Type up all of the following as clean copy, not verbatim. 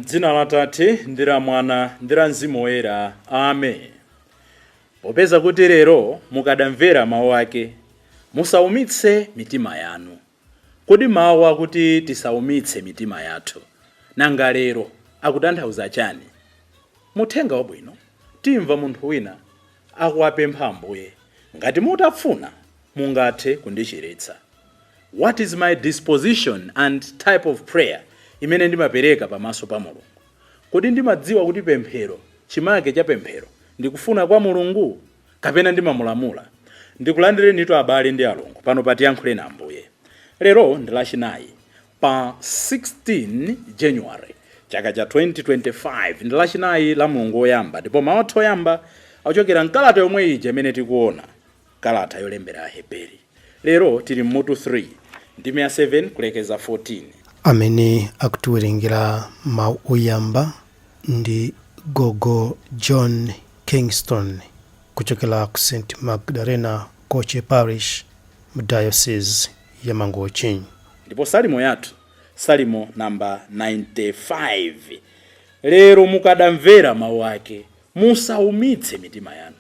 M'dzina la Tate ndi la Mwana ndi la Mzimu Woyera. Amen. Popeza kuti lero mukadamvera mawu ake, musaumitse mitima yanu. Kodi mawu akuti tisaumitse mitima yathu, nanga lero akutanthauza chani? Muthenga wabwino timva munthu wina akuwapempha Ambuye, "Ngati mutafuna, mungathe kundichiritsa." What is my disposition and type of prayer imene ndimapereka pamaso pa Mulungu? Kodi ndimadziwa kuti pemphero, chimake cha pemphero ndikufuna kwa Mulungu, kapena ndimamulamula? Ndikulandirenitu abale ndi alongo pano patiyankhule na Ambuye. Lero ndi Lachinayi pa 16 January chaka cha 2025. Ndi Lachinayi la mulungu woyamba, ndipo mawu athu oyamba akuchokera mkalata yomwe ija imene tikuona, kalata yolembera Aheberi. Lero tili mmutu 3, ndime ya 7 kulekeza 14. Amene akutiwerengera mawu oyamba ndi Gogo John Kingston kuchokera ku St Magdalena Koche Parish mu Diocese ya Mangochi. Ndipo salimo yathu, salimo namba 95. Lero mukadamvera mawu ake, musaumitse mitima yanu.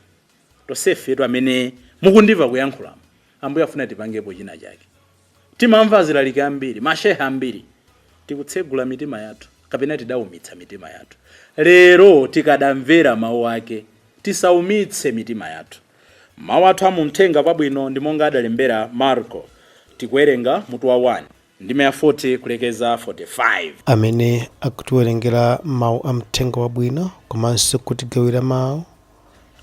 Tonsefetu amene mukundimva kuyankhulamo, Ambuye afuna tipangepo china chake. Timamva azilaliki ambiri, masheha ambiri. Tikutsegula mitima yathu kapena tidaumitsa mitima yathu? Lero tikadamvera mawu ake, tisaumitse mitima yathu. Mawu athu amumthenga pabwino ndi monga adalembera Marko. Tikuwerenga mutu wa 1, ndime ya 40 kulekeza 45. Amene akutiwerengera mawu a mthenga wabwino komanso kutigawira mawu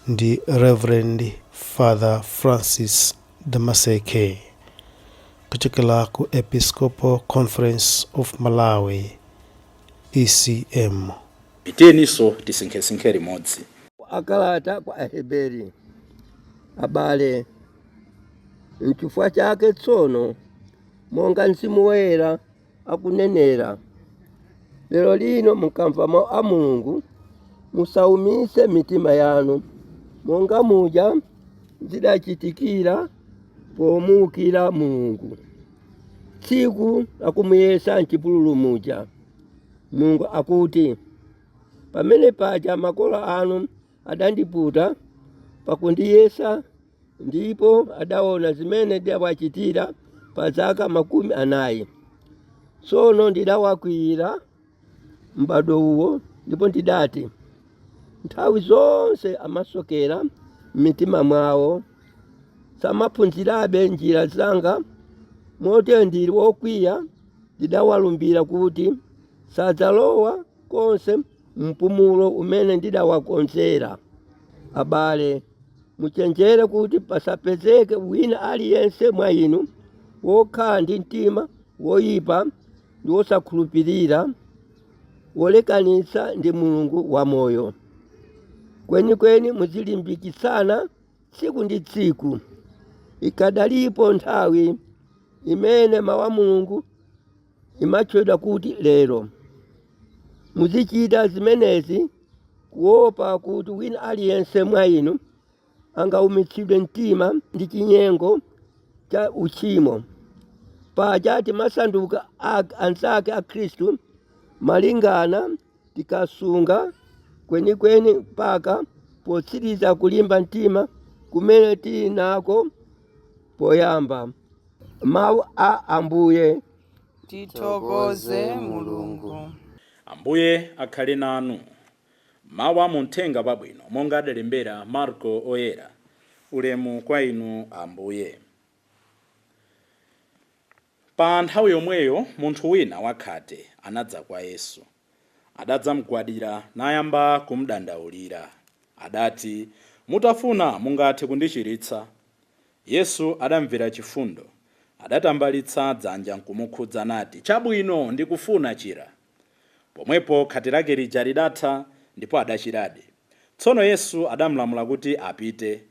ndi Reverend Father Francis Damaseke kuchokera ku Episcopal Conference of Malawi, ECM. Tiyeniso tisinkhesinkhe limodzi. Akalata kwa Aheberi. Abale, nchifukwa chake tsono, monga Mzimu Woyera akunenera, "Lero lino mukamva mawu a Mulungu, musaumitse mitima yanu, monga muja zidachitikira pomuukira Mulungu, tsiku lakumuyesa mchipululu muja." Mulungu akuti, "Pamene paja makolo anu adandiputa pakundiyesa, ndipo adaona zimene ndidawachitira pa zaka 40. Tsono ndidawakwiyira m'bado uwo, ndipo ndidati, 'Nthawi zonse amasokera m'mitima mwawo, samaphunzirabe njira zanga.' Motero ndili wokwiya ndidawalumbira kuti, 'Sadzalowa konse mpumulo umene ndidawakonzera.' Abale, muchenjere kuti pasapezeke wina aliyense mwa inu wokhala ndi mtima woyipa ndi wosakhulupirira, wolekanitsa ndi Mulungu wamoyo. Kwenikweni muzilimbikitsana tsiku ndi tsiku, ikadalipo nthawi imene mawu a Mulungu imatchedwa kuti lero. Muzichita zimenezi kuopa kuti wina aliyense mwa inu angaumitsidwe mtima ndi chinyengo cha uchimo. Paja timasanduka anzake a Khristu malingana tikasunga kwenikweni mpaka potsiriza kulimba mtima kumene tili nako poyamba. Mawu a Ambuye. Tithokoze Mulungu. Ambuye akhale nanu. Mawu amumthenga pabwino monga adalembera Marko Oyera. Ulemu kwa inu, Ambuye. Pa nthawi yomweyo munthu wina wakhate anadza kwa Yesu. Adadzamgwadira nayamba kumdandaulira. Adati, "Mutafuna, mungathe kundichiritsa." Yesu adamvera chifundo. Adatambalitsa dzanja nkumukhudza nati, "Chabwino, ndikufuna, chira." Pomwepo khate lake lija lidatha, ndipo adachiradi. Tsono Yesu adamlamula kuti apite,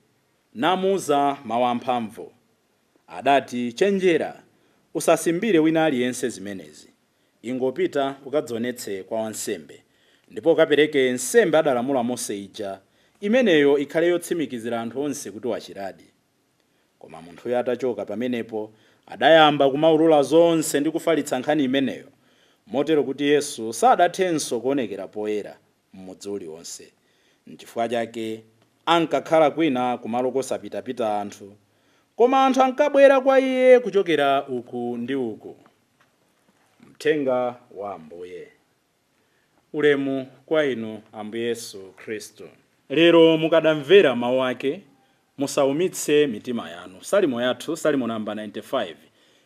namuuza mawu amphamvu. Adati, "Chenjera, usasimbire wina aliyense zimenezi. Ingopita ukadzionetse kwa wansembe, ndipo ukapereke nsembe adalamula Mose ija. Imeneyo ikhale yotsimikizira anthu onse kuti wachiradi." Koma munthuyo atachoka pamenepo, adayamba kumaulula zonse ndi kufalitsa nkhani imeneyo, Motero kuti Yesu sadathenso kuonekera poyera m'mudzi uliwonse. Nchifukwa chake ankakhala kwina kumalo kosapitapita anthu, koma anthu ankabwera kwa iye kuchokera uku ndi uku. Mthenga wa Ambuye. Ulemu kwa inu, Ambuye Yesu Khristu. Lero mukadamvera mawu ake, musaumitse mitima yanu. Salimo yathu, Salimo namba 95,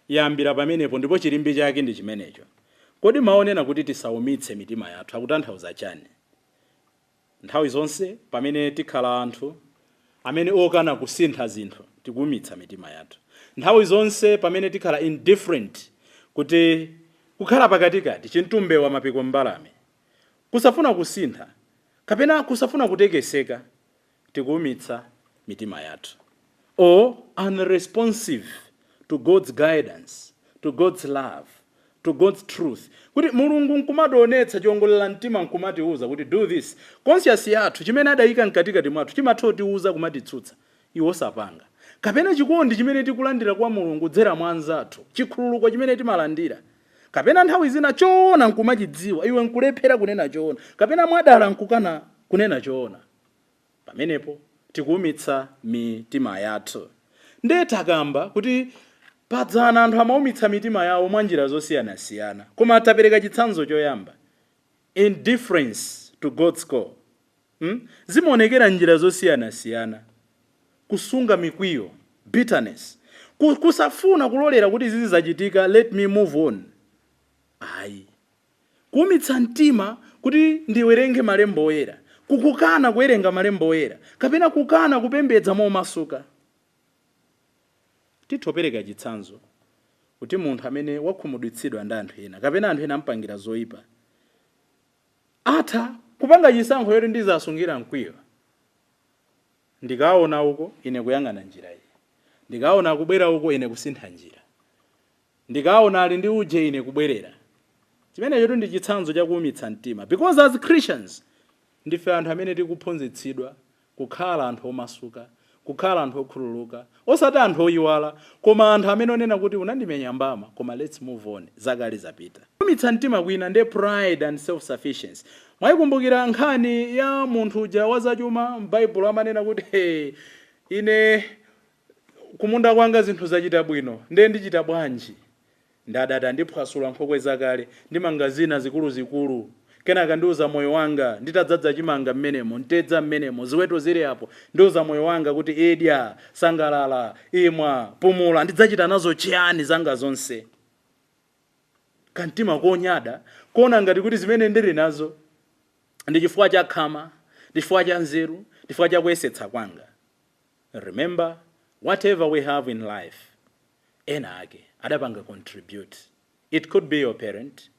yambira pamenepo ndipo chilimbi chake ndi chimenecho. Kodi maonena kuti tisaumitse mitima yathu akutanthauza chani? Nthawi zonse pamene tikhala anthu amene okana kusintha zinthu, tikuumitsa mitima yathu. Nthawi zonse pamene tikhala indifferent, kuti kukhala pakatikati, chintumbe wa mapiko mbalame, kusafuna kusintha kapena kusafuna kutekeseka, tikuumitsa mitima yathu. Or unresponsive to God's guidance, to God's love, to God's truth, kuti Mulungu nkumationetsa chiwongolera mtima, nkumatiuza kuti do this, conscience yathu, chimene adayika mkatikati mwathu, chimatha kutiuza, kumatitsutsa, iwo sapanga, kapena chikondi chimene tikulandira kwa Mulungu kudzera mwa anzathu, chikhululuko chimene timalandira, kapena nthawi zina choona nkumachidziwa, iwe nkulephera kunena choona, kapena mwadala nkukana kunena choona, pamenepo tikuumitsa mitima yathu. Ndiye takamba kuti padzana anthu amaumitsa mitima yawo mwa njira zosiyanasiyana, koma tapereka chitsanzo choyamba, indifference to God's call. Zimaonekera njira zosiyanasiyana: kusunga mikwiyo, bitterness, kusafuna kulolera kuti izizi zachitika, let me move on, ayi. Kuumitsa mtima kuti ndiwerenge malembo oyera, kukukana kuwerenga malembo oyera, kapena kukana kupembedza momasuka. Tithopereka chitsanzo kuti munthu amene wakhumudwitsidwa ndi anthu ena, kapena anthu ena ampangira zoyipa, atha kupanga chisankho yoti ndizasungira mkwiyo, ndikaona uko ine kuyang'ana njira iyi, ndikaona akubwera uko ine kusintha njira, ndikaona ali ndi uje ine kubwerera. Chimenecho ndi chitsanzo chakuumitsa mtima, because as Christians ndife anthu amene tikuphunzitsidwa kukhala anthu omasuka, kukhala anthu okhululuka, osati anthu oyiwala, koma anthu amene onena kuti unandimenya mbama, koma let's move on, zakale zapita. Kuumitsa mtima kwina ndi pride and self sufficiency. Mwayikumbukira nkhani ya munthu uja wazachuma m'Baibulo, amanena kuti, "Hey, ine kumunda kwanga zinthu zachita bwino, ndiye ndichita bwanji? Ndadata ndiphwasula nkhokwe zakale, ndimanga zina zikuluzikulu, kenaka ndiuza moyo wanga, nditadzadza chimanga mmenemo, ntedza mmenemo, ziweto zili apo, ndiuza moyo wanga kuti idya, sangalala, imwa, pumula. Ndidzachita nazo chiyani zanga zonse?" Kamtima konyada, kuona ngati kuti zimene ndili nazo ndi chifukwa cha khama, ndi chifukwa cha nzeru, ndi chifukwa cha kuyesetsa kwanga. Remember, whatever we have in life, ena ake adapanga contribute. It could be your parent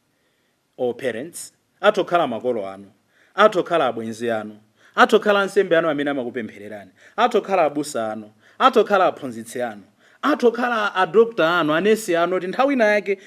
or parents, atokhala makolo anu, atokhala abwenzi anu, atokhala ansembe anu amene amakupemphererani, atokhala abusa anu, atokhala aphunzitsi anu, atokhala adokta anu, anesi anu, kuti nthawi ina yake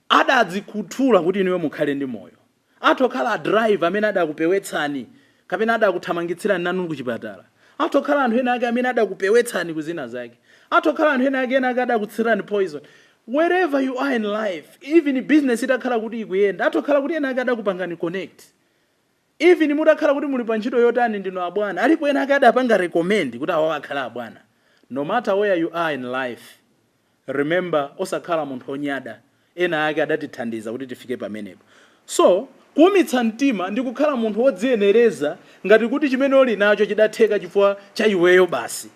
adadzikhuthula kuti inuyo mukhale ndi moyo, atokhala adriver amene adakupewetsani kapena adakuthamangitsirani nanu kuchipatala, atokhala anthu ena ake amene adakupewetsani kuzina zake, atokhala anthu ena ake adakutsirani poison. Wherever you are in life, even business itakhala kuti ikuyenda, atokhala kuti ena ake adakupangani connect. Even mutakhala kuti muli pa ntchito yotani, ndinu abwana, alipo ena ake adapanga recommend kuti awa akhala abwana. No matter where you are in life, remember, osakhala munthu onyada, ena ake adatithandiza kuti tifike pamenepo. So kuumitsa mtima ndi kukhala munthu wodziyenereza ngati kuti chimene uli nacho chidatheka chifukwa cha iweyo basi.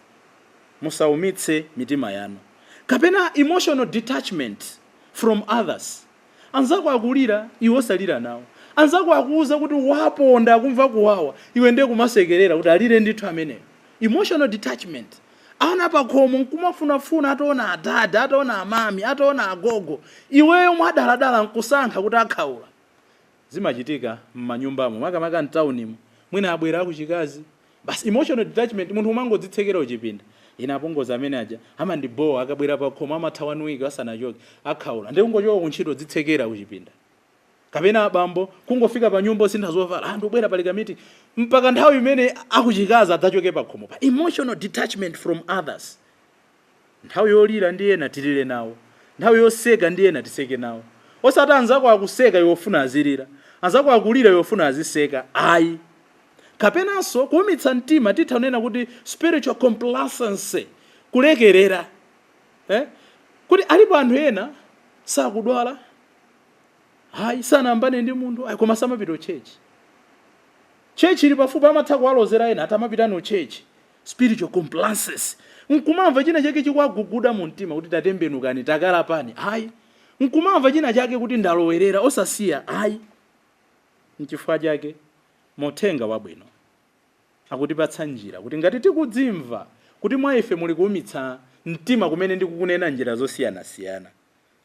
Musaumitse mitima yanu. Kapena emotional detachment from others. Anzako akulira, iwe osalira nawo. Anzako akuuza kuti waponda, akumva kuwawa, iwe ndiye kumasekerera kuti alire ndithu ameneyo. Emotional detachment. Ana pakhomo nkumafunafuna ataona adada, ataona amami, ataona agogo, iweyo mwadaladala nkusankha kuti akhaula. Zimachitika m'manyumbamo, makamaka mtaunimo, mwina abwera akuchikazi, basi, emotional detachment, munthu umangodzitsekera uchipinda. Ine apongozi amene aja amandibowa, akabwera pakhomo amatha one week asanachoke, akhaula. Ndi kungochoka kuntchito, dzitsekera kuchipinda. Kapena abambo kungofika pa nyumba osintha zovala, anthu ubwera pali kamiti, mpaka nthawi imene akuchikaza adzachoke pakhomo pa. Emotional detachment from others. Nthawi yolira ndi ena, tilire nawo. Nthawi yoseka ndi ena, tiseke nawo. Osati anzako akuseka iwe ufuna azilira, anzako akulira iwe ufuna aziseka, ayi. Kapenanso kuumitsa mtima titha kunena kuti spiritual complacency, kulekerera, Kuti alipo anthu ena sakudwala, hayi, sanayambane ndi munthu, ayi, koma samapita ku church. Church ili pafupi, amatha kuwalozera ena ati amapita no church. Spiritual complacency. Nkumamva china chake chikuwaguguda mu mtima kuti tatembenukani, takalapani, ayi. Nkumamva china chake kuti ndalowerera, osasiya, ayi. Nchifukwa chake muthenga wabwino akutipatsa njira kuti ngati tikudzimva kuti mwa ife muli kuumitsa mtima kumene ndikukunena njira zosiyanasiyana,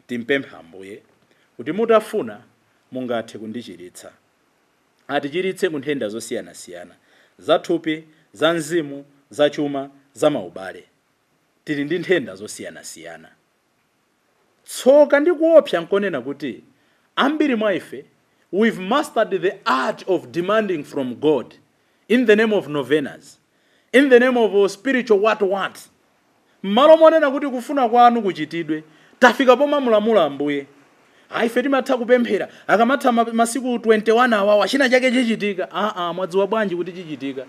timpempha Ambuye kuti mutafuna mungathe kundichiritsa. Atichiritse ku nthenda zosiyanasiyana, zathupi, za mzimu, zachuma, za maubale. Tili ndi nthenda zosiyanasiyana. Tsoka ndi kuopsa nkonena kuti ambiri mwa ife, we've mastered the art of demanding from God in the name of novenas, in the name of spiritual what what. M'malo monena kuti kufuna kwanu kuchitidwe, tafika pomamulamula Ambuye. Ayi, ife timatha kupemphera, akamatha masiku 21 awawa china chake chichitika. Aa, mwadziwa bwanji kuti chichitika?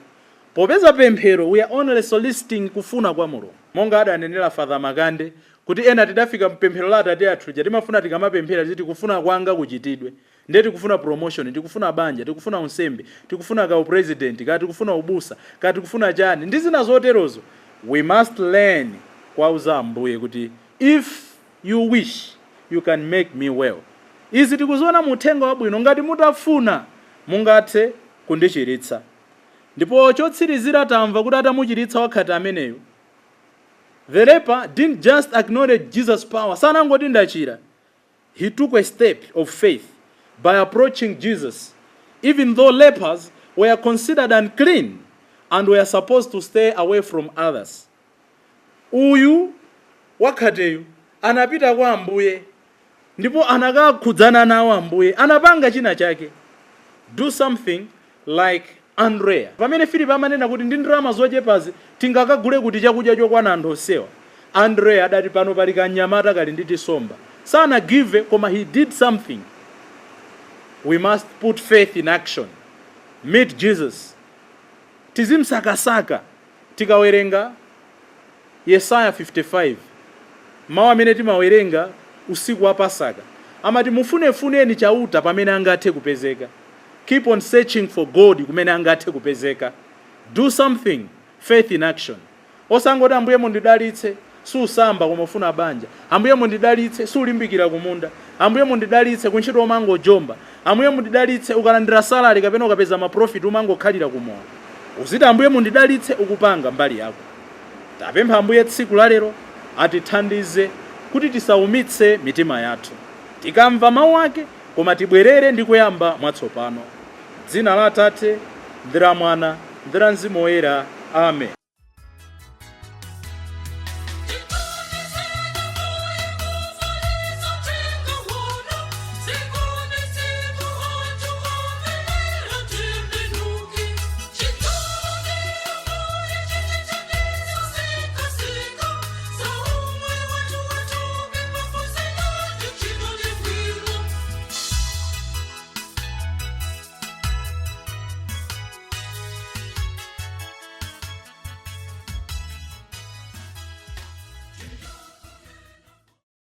Popeza pemphero, we are only soliciting kufuna kwa Mulungu, monga adanenera Father Makande kuti ena tidafika mpemphero la Atate athu ja, timafuna tikamapemphera titi kufuna kwanga kuchitidwe. Ndiye tikufuna promotion, tikufuna banja, tikufuna unsembe, tikufuna ka president, ka tikufuna ubusa, ka tikufuna chani ndi zina zoterozo. We must learn kwauza Ambuye kuti if you wish, you can make me well. Izi tikuziona mu uthenga wabwino: ngati mutafuna mungathe kundichiritsa. Ndipo chotsirizira, tamva kuti atamuchiritsa wakhate ameneyo, the leper didn't just acknowledge Jesus' power. Sanangoti ndachira. He took a step of faith by approaching Jesus, even though lepers were considered unclean and were supposed to stay away from others. Uyu wakhateyu anapita kwa Ambuye ndipo anakakhudzana nawo Ambuye, anapanga china chake. Do something like Andrea pamene Filipo amanena kuti ndi ndalama zochepazi tingakagule kuti chakudya chokwana anthu onsewa. Andrea adati pano pali kanyamata kali ndi tisomba. Sanagive, koma he did something. We must put faith in action. Meet Jesus, tizimsakasaka. Tikawerenga Yesaya 55, mawu amene timawerenga usiku wa Pasaka amati mufunefuneni Chauta pamene angathe kupezeka. Keep on searching for God kumene angathe kupezeka. Do something, faith in action. Osangoti Ambuye mundidalitse, susamba koma ufuna banja. Ambuye mundidalitse, sulimbikira kumunda. Ambuye mundidalitse, kuntchito umangojomba. Ambuye mundidalitse, ukalandira salary kapena ukapeza maprofit umangokhalira kumowa. Uziti Ambuye mundidalitse ukupanga mbali yako. Tapempha Ambuye tsiku la lero atithandize kuti tisaumitse mitima yathu tikamva mawu ake, koma tibwerere ndi kuyamba mwatsopano. Dzina la Atate ndi la Mwana ndi la Mzimu Woyera, amen.